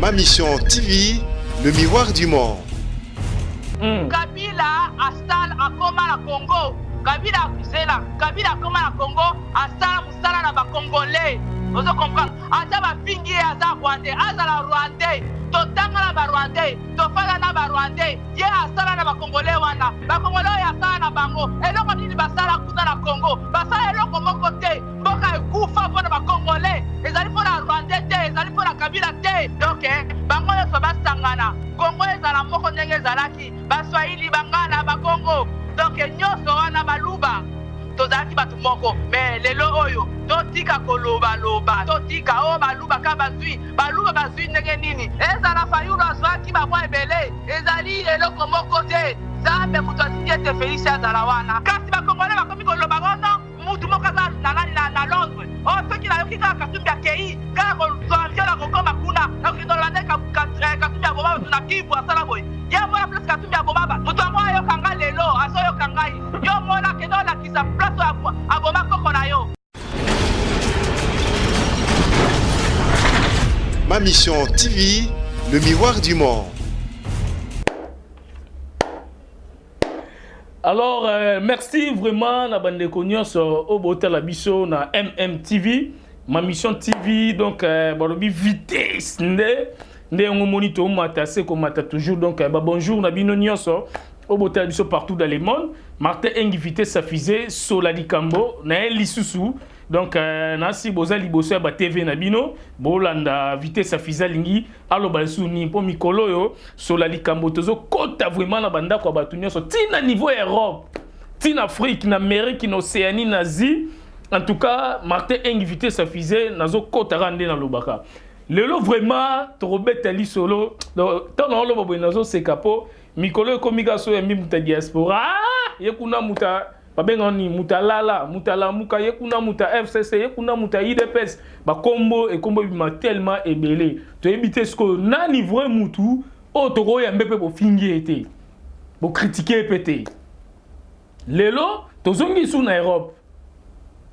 Ma Mission TV, le miroir du monde. Kabila asala akoma na Congo Kabila zela Kabila akoma na Congo asala musala na ba congolais ozo comprendre ata bafingi ye aza rwandais azala rwandais totanga na ba rwandais tofanda na ba rwandais ye asala na ba congolais wana ba congolais oyo asala na bango eloko nini basala kuna na Congo basala eloko moko te mboka ekufa mpo na ba congolais ezali mpo na rwandais te ezali mpo na Kabila te donc bango nyonso basangana Congo ezala moko ndenge ezalaki baswahili bangala bakongo donc nyonso wana baluba tozalaki bato moko mais lelo oyo totika kolobaloba totika oyo baluba ka bazwi baluba bazwi ndenge nini ezala Fayulu azwaki babwa ebele ezali eloko moko te Nzambe moto atindi ete Felix azala wana kasi bakongole bakomi koloba ngono mutu moko aza na nani na Londres oyo soki nayoki kaka Katumbi akei kaka kozwa avion na kokoma kuna nakokende koloba nde Katumbi aboma bato na Kivu asala boye ye mona place Katumbi aboma bato moto yango ayoka ngai lelo azoyoka ngai yo mona kende olakisa place oyo aboma koko na yo. Ma Mission TV, le miroir du monde. Alors, merci vraiment na bandeko nyonso oyo botala biso na MMTV, Ma Mission TV, donc balobi vitesse nde nde yango moni tomata se komata toujours donc ba bonjour na bino nyonso oyo botala biso partout dans le monde. Martin Engi vitesse ya fusée sola likambo na ye lisusu donc nasi boza liboso ya ba TV na bino bolanda vitesse ya fusée alingi aloba lisusu nini mpo mikolo oyo sola likambo tozokota vraiment na bandako ya bato nyonso ntina niveau ya Europe ntina Afrique na Amérique na Océanie na Asie. En tout cas Martin Engi vitesse ya fusée nazokotaka nde nalobaka lelo vraiment tokobeta lisolo ntango naoloba boye nazoseka mpo mikolo ekomi kaka so yambi moto ya diaspora ye kuna moto babengaka nini moto alala moto alamuka ye kuna moto ya FCC ye kuna moto ya UDPS bakombo ekombo ebima tellement ebele toyebi te sikoyo nani vrai mutu oyo tokoyambe mpe bofingi ye te bokritike ye mpe te. Lelo tozongi su na Europe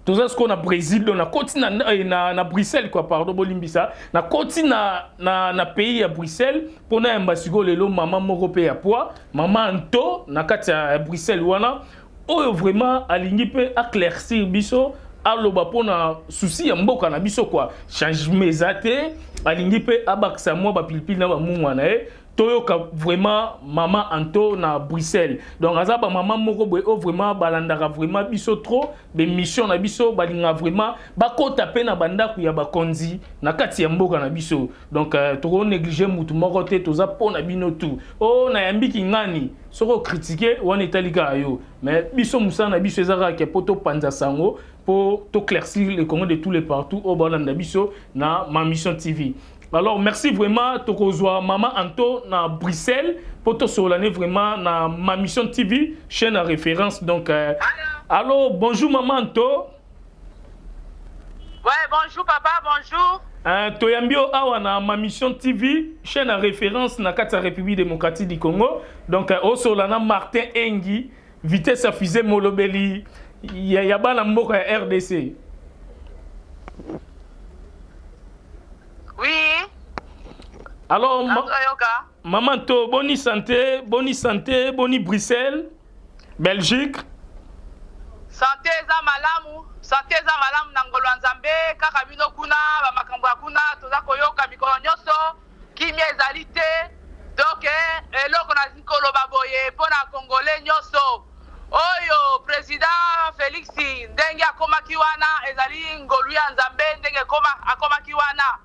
toza sikoyo na Brésil donc nakoti na, na, na Bruxelles quoi pardon bolimbisa nakoti na, na, na pays ya Bruxelles mpo nayamba sikoyo lelo mama moko mpe ya poids mama Anto na kati ya Bruxelles wana oyo vraiment alingi mpe éclaircir biso aloba mpona souci ya mboka na biso quoi changement eza te alingi mpe abakisa mwa bapilipili na bamungwa na ye toyoka vraiment mama Anto na Bruxelles donc aza ba mama moko boye oyo vraiment balandaka vraiment biso trop bemission na biso balinga vraiment bakota mpe na bandako ya bakonzi na kati ya mboka na biso donc toko néglige mutu moko te toza mpo na bino tu oyo nayambiki ngani soki okritike wana etali kaka yo mais biso mosala na biso eza kaka ke mpo topanza sango mpo toclaircir le Congo de tous les partout oyo balanda biso na Ma Mission TV. Alors merci vraiment tokozwa mama Anto na Bruxelles po tosolane vraiment na Ma Mission TV chaîne à référence donc allô bonjour maman Anto. Ouais, bonjour papa, bonjour. Toyambi yo awa na Ma Mission TV chaîne à référence na kati ya République démocratique du Congo donc osola na Martin Engi vitesse ya fusée molobeli ya, ya bana mboka ya RDC. Oui. Alors, maman to boni santé, boni santé, boni Bruxelles, Belgique. Santé eza malamu, santé eza malamu na ngolo ya Nzambe, kaka bino kuna ba makambo ya kuna toza koyoka mikolo nyonso, kimia ezali te. Donc eloko nalingi koloba boye mpona Congolais nyonso oyo président Félix ndenge akomaki wana ezali ngolu ya Nzambe ndenge akomaki wana.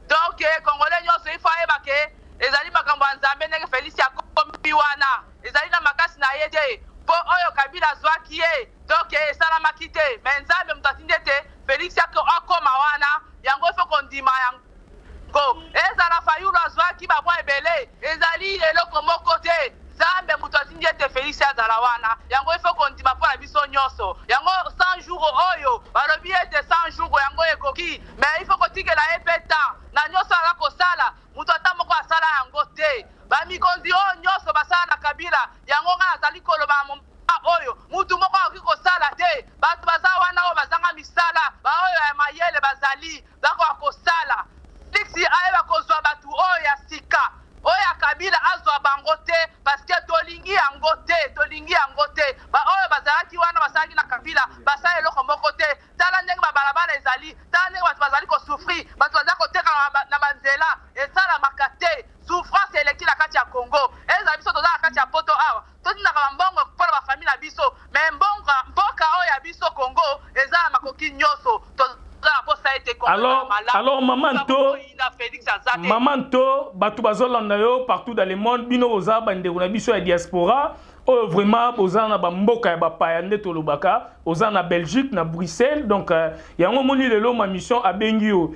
Donc Congolais nyonso il faut ayeba ke ezali makambo ya Nzambe ndenge Félix akomi wana ezali na makasi na ye te mpo oyo Kabila azwaki ye donc esalamaki te mais Nzambe moto atindi ete Félix akoma wana yango il faut kondima yango ezala Fayulu azwaki babwa ebele ezali eloko moko te Nzambe moto atindi ete Félix azala wana yango il faut kondima mpo na biso nyonso yango 100 jours oyo balobi ete 100 jours yango ekoki mais il faut kotikela ye mpe temps na nyonso aza kosala moto ata moko asala yango te bamikonzi oyo nyonso basala na Kabila yango ngai azali koloba na oyo mutu moko akoki kosala te bato baza wana oyo bazanga misala baoyo ya mayele bazali bakoka kosala Felix ayeba kozwa bato. oyo ya sika. Oyo ya Kabila azwa bango te parce que tolingi yango te, tolingi yango te. Ba oyo bazalaki wana basalaki na Kabila basala eloko moko te. Tala ndenge ba balabala ezali, tala ndenge bato bazali ko souffrir, bato baza koteka na ba nzela, esalamaka te. Souffrance eleki na kati ya Congo. Ezala biso toza na kati ya poto awa, totindaka ba mbongo mpo na ba famille na biso, mais mbonga mboka oyo ya biso Congo eza na makoki nyoso. Toza na posa ete Congo ezala Alors, malamu. alors maman Likambo to koyina Felix aza te. Maman to bato bazolanda yo partout dans le monde, bino boza bandeko na biso ya diaspora oyo vraiment boza na bamboka ya bapaya nde tolobaka, oza na Belgique, na Bruxelles. Donc yango omoni lelo ma mission abengi yo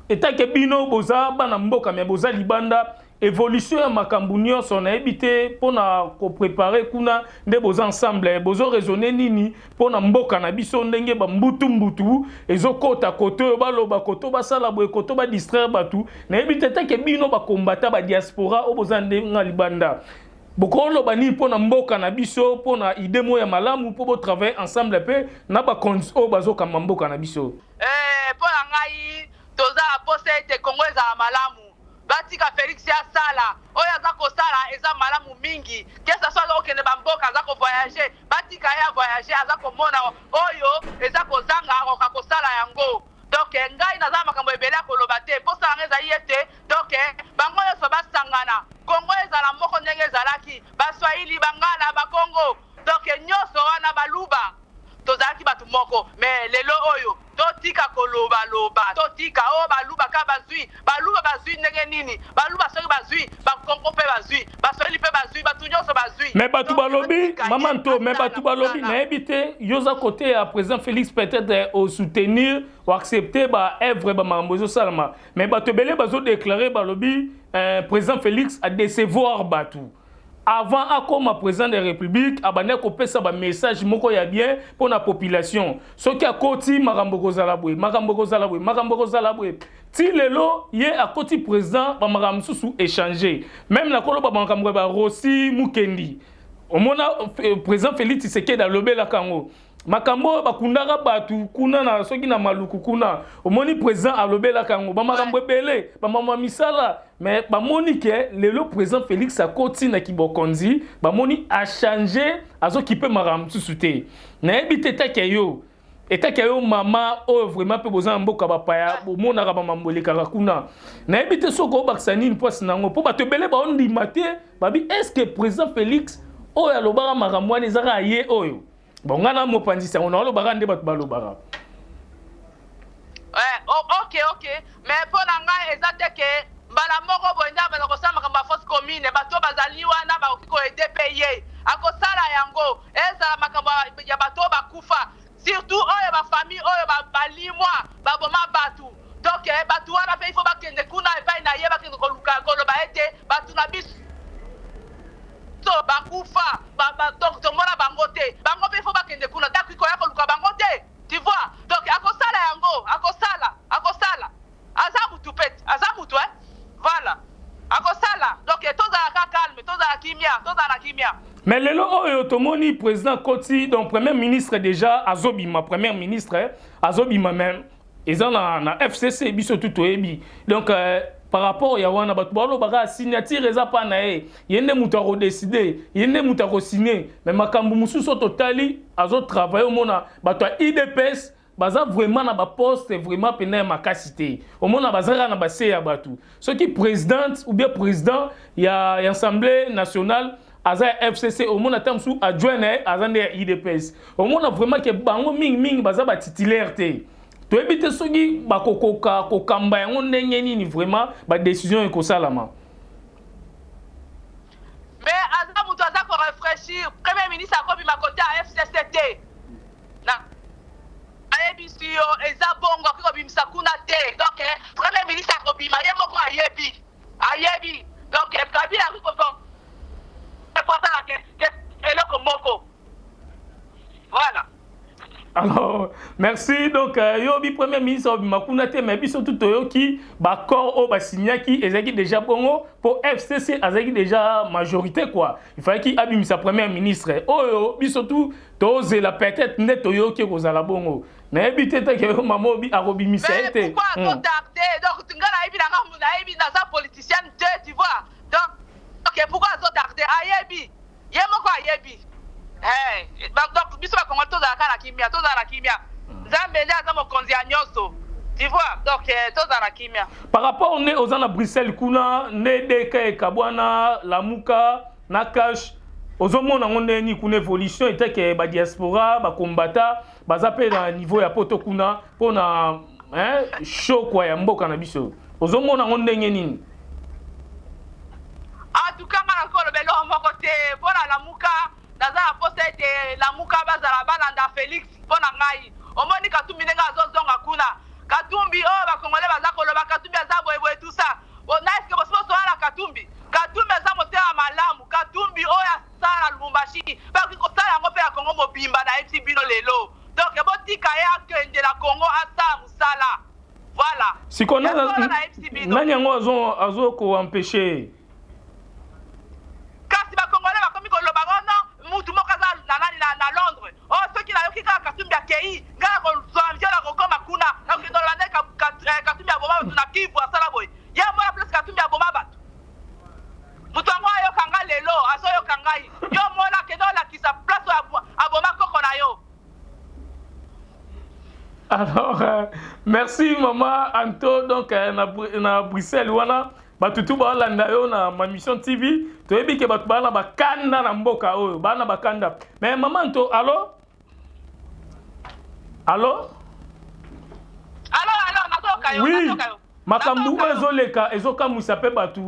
etake bino boza bana mboka me boza libanda. Évolution ya makambo nyonso nayebi te mpona koprépare kuna nde boza ensemble, bozo raisonner nini mpona mboka na biso, ndenge bambutu mbutu ezokɔta kote oyo baloba koto basala boye koto badistraire bato? Nayebi te teke bino bakombata badiaspora oyo boza ndenge libanda, bokoloba nini mpona mboka na biso, mpona idée moko ya malamu mpo botravaille ensemble mpe na bakonzi oyo bazokamba mboka na biso? Mpo na ngai, toza na posa ete Kongo ezala malamu. Batika Félix asala oyo aza kosala, eza malamu mingi. Kesa so aza kokende bamboka, aza kovoyage, batika ye avoyage, aza komona oyo eza kozanga, akoka kosala yango. Donc ngai naza na makambo ebele ya koloba te. Mposa yango ezali ete donc bango nyonso basangana, Kongo ezala moko ndenge ezalaki, Baswahili, Bangala, Bakongo, donc nyonso wana, Baluba, tozalaki bato moko. Mais lelo oyo totika kolobaloba, totika oyo Baluba ka bazwi, Baluba bazwi ndenge nini? Baluba soki bazwi, Bakongo mpe bazwi, Baswahili mpe bazwi, bato nyonso bazwi. Mais bato Donc, balobi batika mama ye nto mais asala bato balobi mosala. Nayebi te, yo oza côté ya président Félix, peut-être osoutenir, oaccepte baœuvre, bamakambo ezosalama, mais bato ebele bazodéclare, balobi président Félix adécevoir bato. Avant akoma président de la République, abandaki kopesa bamessage moko ya bien mpo na population: soki akoti, makambo ekozala boye, makambo ekozala boye, makambo ekozala boye. Ti lelo ye akoti président, bamakambo mosusu échange. Même nakoloba makambo ya baRossy Mukendi, omona président Félix Tshisekedi alobelaka yango, makambo oyo bakundaka bato kuna na soki na Maluku kuna, omoni président alobelaka yango, bamakambo ebele, bamama misala. Mais bamoni ke lelo président Félix akoti na kibokonzi, bamoni achange, azokipe makambo mosusu te. Nayebi te etake yo, etake yo mama oyo vraiment mpe boza na mboka bapaya, bomonaka bamambo elekaka kuna. Nayebi te soki obakisa nini mpasi nango, mpo bato ebele baondima te, babi: est ce que président Félix oyo alobaka makambo wana ezaka ye oyo? Bon, ngai na mopanzisi yango, naolobaka nde bato balobaka. Ouais, oh, ok, mais mpo na ngai eza te ke mbala moko boye nde abanda kosala makambo ya fosse commune. Bato oyo bazali wana bakoki koaider mpe ye, akosala yango. Ezala makambo ya bato oyo bakufa, surtout oyo bafamille oyo balimwa, baboma bato. Donc bato wana mpe il faut bakende kuna epai na ye, bakende koluka koloba ete bato na biso bakufa, donc tomona bango te. Bango mpe il faut bakende kuna, taki koya koluka bango te, tu vois. Donc akosala yango, akosala, akosala, aza mutu pe, aza mutu, eh? Voilà, akosala. Donc tozalaka calme, tozala kimia, tozala na kimia. Mais lelo oyo tomoni président koti, donc premier ministre déjà azobima, premier ministre azobima même eza na FCC, biso tu toyebi. Donc par rapport ya wana, bato balobaka signature eza mpa na ye, ye nde moto akodécider, ye nde moto akosigne. Mais makambo mosusu oyo totali azotravaille, omona bato ya UDPS baza vraiment na baposte vraiment mpena ya makasi te. Omona baza kaka na base ya bato. Soki présidente ou bien président ya Assemblée nationale aza ya FCC, omona ata mosusu adjoint na ye aza nde ya UDPS. Omona vraiment ke bango mingimingi baza batitulaire te. Toyebi te soki bakokoka kokamba yango ndenge nini, vraiment badécision ekosalama. Mais aza moto aza korefléchir. Premier ministre akobima kote ya FCC te. Na ayebisi yo eza bongo, akoki kobimisa kuna te. Donc premier ministre akobima, ye moko ayebi, ayebi. Donc Kabila akoki kosala eloko moko, voilà. Alors merci. Donc yobi premier ministre obima kuna te, mais biso tu toyoki baaccord oyo basignaki ezalaki déjà bongo, mpo FCC azalaki déjà majorité quoi, il fallait abimisa premier ministre oyo biso tu tozela. Peut-être nde toyoki kozala bongo, nayebi te teke yo mama obi akobimisa ye te. Pourquoi azotarde? Donc nga nayebi nanga, nayebi, naza politicien. Que pourquoi azotarde? Ayebi ye moko, ayebi. Donc biso bakongoli tozalaka na kimia, tozala na kimia. Nzambe nde aza mokonzi ya nyonso, tu vois. Donc tozala na kimia. Par rapport nde oza na Bruxelles kuna, nde deka ekabwana Lamuka na Cash, ozomona yango ndenge nini kuna, évolution eteke badiaspora bakombata baza mpe na niveau ya poto kuna mpona shokwa ya mboka na biso, ozomona yango ndenge nini? En tout cas, nga nakoloba eloko moko te mpo na Lamuka. Naza na posa ete Lamuka bazala balanda Félix. Mpo na ngai, omoni Katumbi ndenge azozonga kuna. Katumbi oyo bakongole baza koloba Katumbi aza boyeboye, tout ça, na eske bosi bosola na Katumbi? Katumbi aza motema malamu. Katumbi oyo asala na Lubumbashi, bakoki kosala yango mpe na Kongo mobimba. Nayebisi bino lelo, donc botika ye akende na Kongo, asala mosala, voilà. Sikoyo nani yango azo koempêche? Kasi bakongole bakomi koloba ngo non, mutu moko aza na nani na Londres oyo. Soki nayoki kaka Katumbi akei, ngai nakozwa nzela nakokoma kuna, nakokende koloba nde Katumbi aboma bato na Kivu, asala boye. Ye mona place Katumbi aboma bato, moto yango ayoka ngai lelo, azoyoka ngai. Yo mona, kende olakisa place oyo aboma koko na yo. Alors, merci mama Anto. Donc na Bruxelles wana, bato tu baolanda yo na Mamission TV. Toyebi ke bato baa na bakanda na mboka oyo, baa na bakanda. Mais mama Anto, allo, allo? Allo, allo, nazoyoka yo. Oui. Nazoyoka yo. Makambo oyo ezoleka ezokamwisa mpe bato.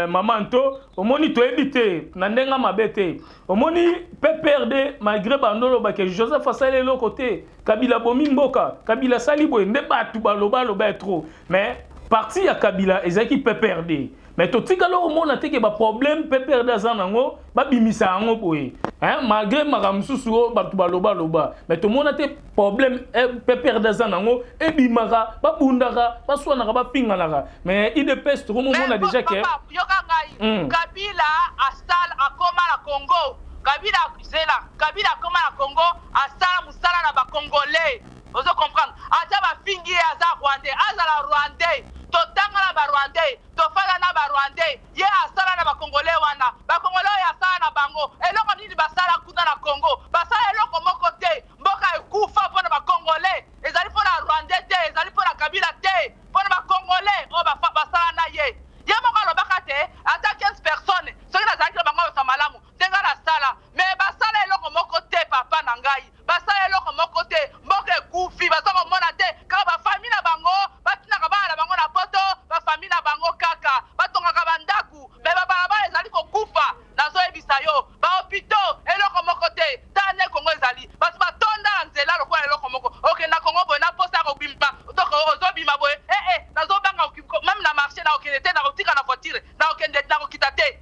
Mama Nto, omoni, toyebi te na ndenge mabe te, omoni PPRD, malgré bando olobake Joseph asali eloko te, Kabila bomi mboka, Kabila asali boye, nde bato balobaloba ya trop. Mais parti ya Kabila ezalaki PPRD, mais totikala omona te ke baproblème PPRD aza nango babimisa yango boye, hein? Malgré makambo mosusu oyo bato balobaloba, mais tomona te problème PPRD aza nango ebimaka, babundaka, baswanaka, bafinganaka. Mais UDPS tokomomona déjà ke Yoka ngai. Kabila asala, akoma na Congo. Kabila, zela, Kabila akoma na Congo, asala mosala na bacongolais, ozo comprendre? Ata bafingi ye aza rwandais, azala rwandais. Totanga na barwandais, tofanda na barwandais. Ye asala na bakongolais wana, bakongolais oyo asala na bango eloko nini? Basala kuna na Congo, basala eloko moko te. Mboka ekufa mpo na bakongolais, ezali mpo na rwandais te, ezali mpo na Kabila te, mpo na bakongolais oyo basala na ye. Ye moko alobaka te ata 15 personnes soki nazalaki na bango yosa malamu ndenge nasala. Mais basala eloko moko te, papa na ngai, basala eloko moko te. Mboka ekufi, baza komona te. Kaka bafamille na bango batinaka bana na bango na poto, bafamille na bango kaka batongaka bandako, mais babalabala ezali kokufa. Nazoyebisa yo, bahôpitaux eloko moko te. Tala nde Kongo ezali, bato batonda na nzela lokola eloko moko. Okenda Kongo boye na posa ya kobima, donc ozobima boye, ee nazobanga même na marché nakokende te, nakotika na voiture, nakokende, nakokita te.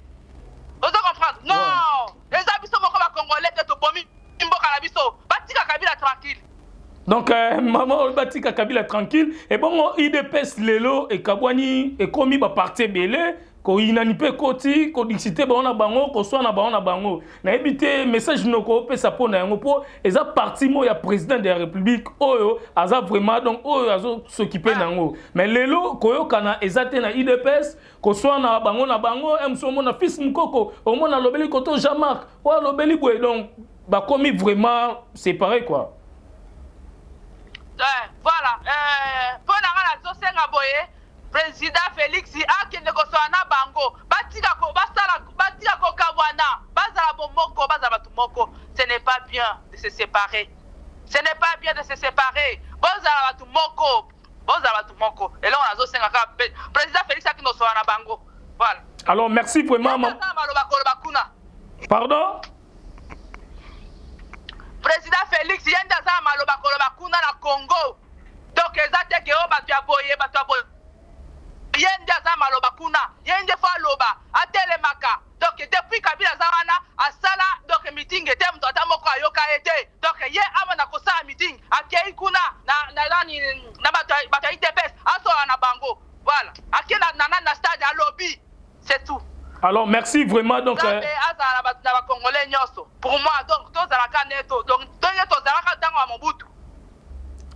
Ozo comprendre? Non, eza biso moko bacongolais te tobomi mboka na biso. Batika Kabila tranquille. Donc mama oyo, batika Kabila tranquille. Ebongo UDPS lelo ekabwani, ekomi baparti ebele, koyinani mpe ekoti, kodisite bango na bango, koswana bango na bango. Nayebi te message noko opesa mpo na yango, mpo eza parti moko ya président de la République oyo aza vraiment, donc oyo azosokipe na yango. Mais lelo koyokana eza te na UDPS, koswana bango na bango. Mosu omona fils Mokoko, omona alobeli koto Jean Marc oyo alobeli boye, donc bakomi vraiment séparé quoi. Voilà, mpo na nga nazosenga boye, président Félix akende kosala na bango, batika basala, batika kokabwana, bazala bomoko, bazala bato moko. Ce n'est pas bien de se séparer, ce n'est pas bien de se séparer. Bozala bato moko, bozala bato moko. Eloko nazosenga kaka, président Félix akende kosala na bango, voilà. Alors merci vraiment. Maloba koloba kuna. Pardon? Président Félix ye nde aza na maloba koloba kuna na Congo. Donc eza te ke oyo bato ya boye, bato ya boye. Ye nde aza maloba kuna, ye nde faut aloba, atelemaka. Donc depuis Kabila aza wana, asala donc meeting te, moto ata moko ayoka ye te. Donc ye abanda kosala meeting, akei kuna na nani, na bato ya UDPS, asola na bango, voilà. Ake na stade, alobi, c'est tout. Alors merci vraiment, donc Nzambe azala na bacongolais nyonso. Pour moi, donc tozalaka nde, donc ndenge tozalaka ntango ya Mobutu.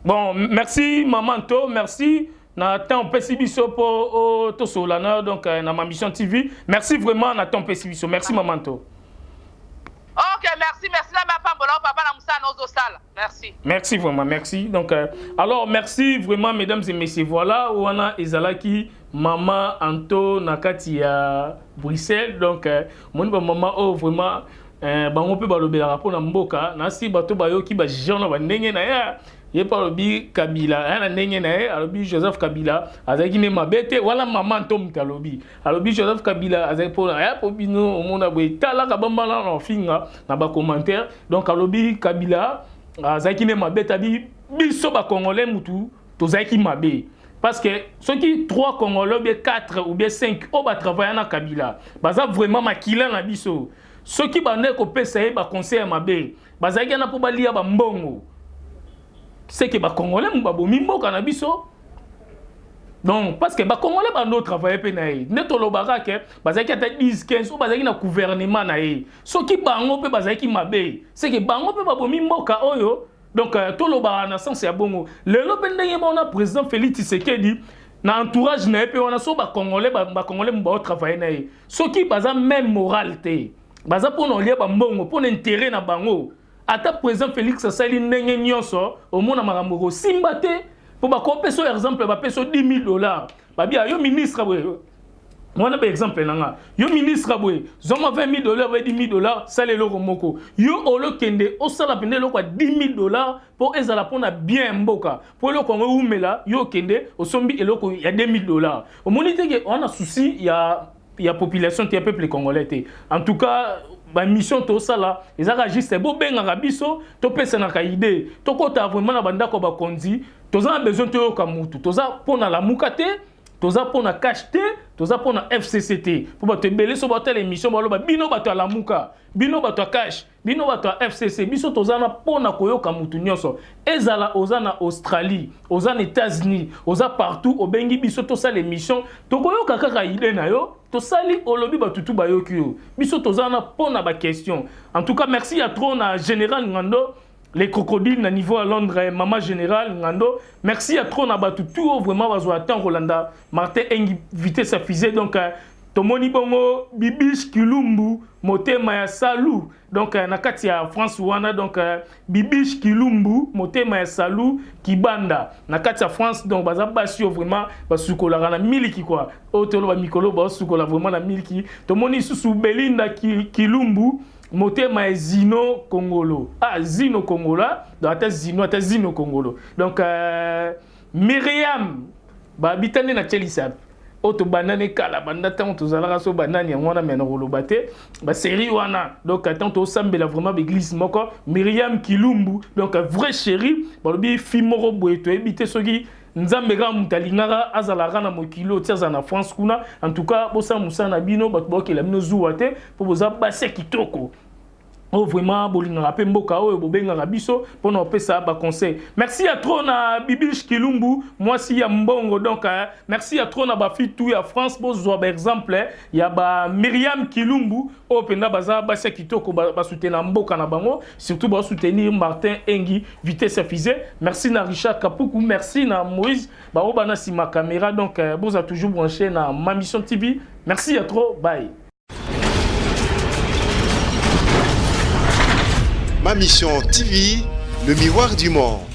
Bon, merci maman To, merci. Na temps opesi biso mpo tosolola na yo, donc na Ma Mission TV. Merci vraiment na temps opesi biso. Merci, mama Nto. Ok, merci, merci. Nzambe apambola yo, papa, na mosala na ozosala. Merci. Merci vraiment, merci. Donc alors merci vraiment, mesdames et messieurs. Voilà, wana ezalaki mama Anto na kati ya Bruxelles. Donc moni ba mama oyo vraiment bango mpe balobelaka mpona mboka. Nasi bato bayoki bajean na bandenge na ye. Ye mpe alobi Kabila aya na ndenge na ye. Alobi Joseph Kabila azalaki nde mabe te. Wana mama Nto moto alobi. Alobi Joseph Kabila azalaki mpona aya mpo bino omona boye, talaka bambala na ofinga na bacommentaire. Donc alobi Kabila azalaki nde mabe te. Abi biso bacongolais mutu tozalaki mabe, parce que soki 3 Congolais ou bien 4 ou bien 5 oyo batravailla na Kabila baza vraiment makila na biso, soki bandeki kopesa ye baconseil ya mabe, bazalaki wana mpo balia bambongo, seke bacongolais mu babomi mboka na biso. Donc parce que bacongolais bando travaille mpe na ye, nde tolobaka ke bazalaki ata 10, 15 oyo bazalaki na gouvernement na ye, soki bango mpe bazalaki mabe, seke bango mpe babomi mboka oyo. Donc tolobaka na sens ya bongo. Lelo mpe ndenge bona président Félix Tshisekedi na entourage na ye mpe wana, so bacongolais, bacongolais mo baotravaille na ye, soki baza même moral te, baza mpona olia bambongo, mpona intérêt na bango, ata président Félix asali ndenge nyonso, omona makambo kosimba te. Mpo bakopesa oyo exemple, bapesa 10 000 $, babia yo ministre boye wana, ba exemple na nga, yo ministre boye, zwama 20 000 $, ba 10 000 $, sala eloko moko. Yo olokende osala mpenza eloko ya 10 000 $ mpo ezala mpona bien ya mboka, mpo eloko yango ewumela. Yo okende osombi eloko ya 2 000 $. Omoni teke wana souci ya population te, ya peuple congolais te. En tout cas, bamission tosala ezalaka juste bobengaka biso, topesanaka idée, tokɔta vraiment na bandako ya bakonzi. Toza na besoin toyoka mutu. Toza mpo na Lamuka te, toza mpo na CACH te, toza mpo na FCC te. Mpo bato ebele so batala émission, baloba bino bato ya Lamuka, bino bato ya CACH, bino bato ya FCC. Biso toza na mpo na koyoka mutu nyonso. Ezala oza na Australie, oza na États-Unis, oza partout, obengi biso, tosala émission, tokoyoka kaka idée na yo. Tosali, olobi, batutu bayoki yo. Biso toza na mpo na baquestion. En tout cas, merci ya trop na général Ngando les crocodiles na niveau à Londres, mama général Ngando. Merci ya trop na bato tout vraiment bazwa temps kolanda Martin Engi, vitesse ya fusée. Donc tomoni bongo Bibiche Kilumbu, motema ya Salu, donc na kati ya France wana. Donc Bibiche Kilumbu, motema ya Salu Kibanda na kati ya France. Donc baza basi oyo vraiment basukolaka na miliki quoi, oyo toloba mikolo basukola vraiment na miliki. Tomoni lisusu Belinda Kilumbu, motema ya Zino Kongolo. Ah, Zino Kongola. Donc ata Zino, ata Zino Kongolo. Donc Miriam babita nde na tielisa oyo tobandani kala, banda ntango tozalaka so bandani yango wana, me na koloba te basérie wana. Donc ntango tosambela vraiment baeglise moko, Miriam Kilumbu, donc vrai chéri, balobi fi moko boye, toyebi te soki Nzambe kaka moto alingaka azalaka na mokili oyo ti azala na France kuna. En tout cas, bosala mosala na bino, bato baokela bino zuwa te, mpo boza basi ya kitoko oyo vraiment bolingaka mpe mboka oyo, bobengaka biso mpona kopesa baconseil. Merci ya trop na Bibiche Kilumbu, mwasi ya mbongo. Donc merci ya trop na bafille tout ya France. Bozwa baexemple ya ba Miriam Kilumbu oyo mpenza baza basi ya kitoko, basoutenir mboka na bango, surtout basoutenir Martin Engi, vitesse ya fusée. Merci na Richard Kapuku, merci na Moïse bao bana nsima caméra. Donc boza toujours branché na Ma Mission TV. Merci ya trop, bye. Ma Mission TV, le miroir du monde.